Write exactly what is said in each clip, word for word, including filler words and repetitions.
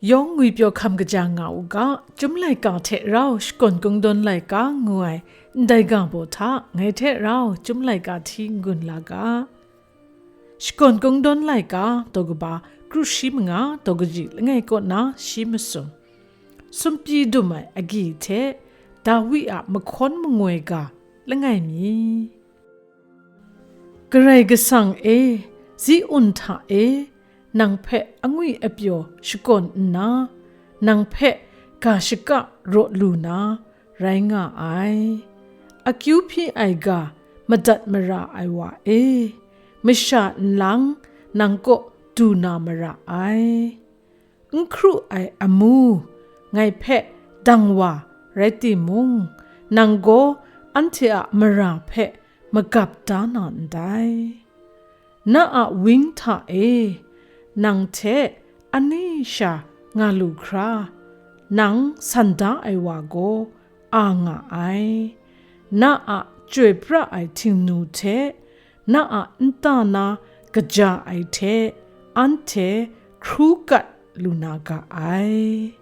Yawng ngwipyaw hkam kaja nga u ga, Chyum laika hte rau Shakawn Kungdawn laika ngu ai ndai ga baw hta ngai hte rau Chyum laika hti n-gun la ga. Shakawn Kungdawn laika daw kaba kru shi manga daw kaji langai kaw na shi masum, sumpyi dum ai agyi hte Dawi a mahkawn mangoi ga langai mi. Karai Kasang e, zi-un hta e, nang hpe angwi apyaw shakawn nna, nang hpe ga shaka raw lu na rai nga ai. Akyu hpyi ai ga madat mara ai wa e, masha nlang nang kaw du na mara ai. N hkru ai amu ngai hpe dang wa rai timung, nang gaw anhte a mara hpe magap da na ndai. Na a weng hta e, nang hte ani sha nga lu hkra, nang san da ai wa gaw a nga ai. Na a chyoi pra ai htingnu hte, na a nta na kaja ai hte, anhte hkru kat lu na ga ai.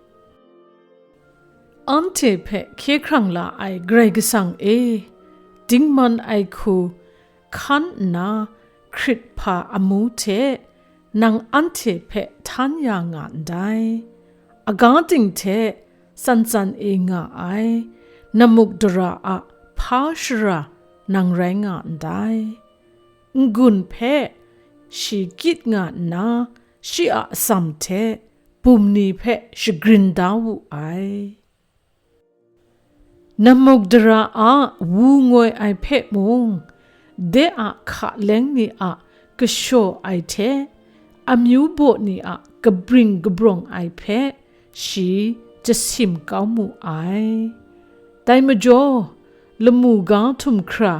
Anhte hpe hkye hkrang la ai Karai Kasang e, dingman ai hku hkan nna hkrit hpa amu hte nang anhte hpe htan ya nga ndai. Aga ting hte tsan tsan e nga ai namuk dara a hpa shara nang rai nga ndai. N-gun hpe shi kyit nga nna, shi a atsam hte bum ni hpe shagrin da wu ai. Namuk dara a wu ngoi ai hpe mung, de a hka leng ni a kashaw ai hte, amyu baw ni a kabring kabrawng ai hpe shi jasim kau mu ai. Dai majaw, lamu ga htum hkra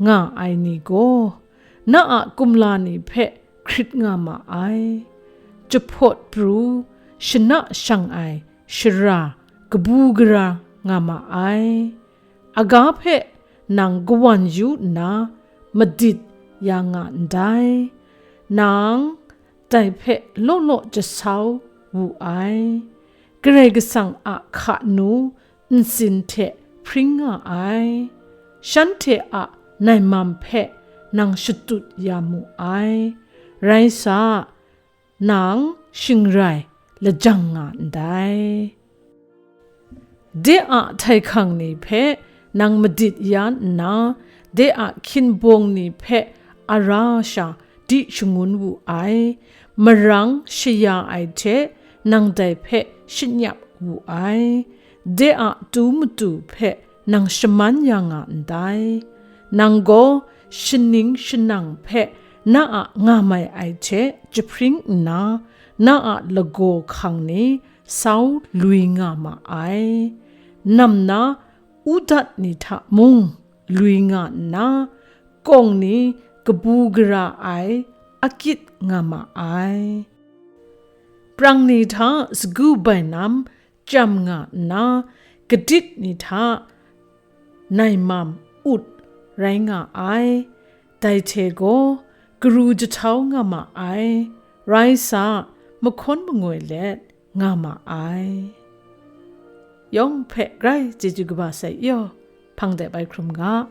nga ai ni gaw, na a kumla ni hpe hkrit nga ma ai. Jahpawt pru, shana shang ai shara kabu gara nga ma ai. Aga hpe nang kawan yu nna, madit ya nga ndai. Nang dai hpe law law jasau wu ai. Karai Kasang a hka nu ntsin hte hpring nga ai. Shanhte a naimam hpe nang shatut ya mu ai. Rai sa, nang shingrai lajang nga ndai. De a htai hkang ni hpe nang madit ya nna, de a hkinbawng ni hpe ara sha di shangun wu ai. Marang shaya ai hte nang dai hpe shanyap wu ai. De a tu matu hpe nang shaman ya nga ndai. Nang gaw shaning shanang hpe na a nga mai ai hte jahpring nna, na a lagaw hkang ni sau lui nga ma ai. Nam na udat ni hta mung lui nga nna, kawng ni kabu gara ai akyit nga ma ai. Prang ni hta sagu bainam chyam nga nna, kadit ni hta naimam ut rai nga ai. Dai hte gaw karu jahtau nga ma ai. Rai sa, mahkawn mangoi let nga ma ai. Yawng hpe grai chyeju kaba sai yaw, hpang dep ai hkrum ga.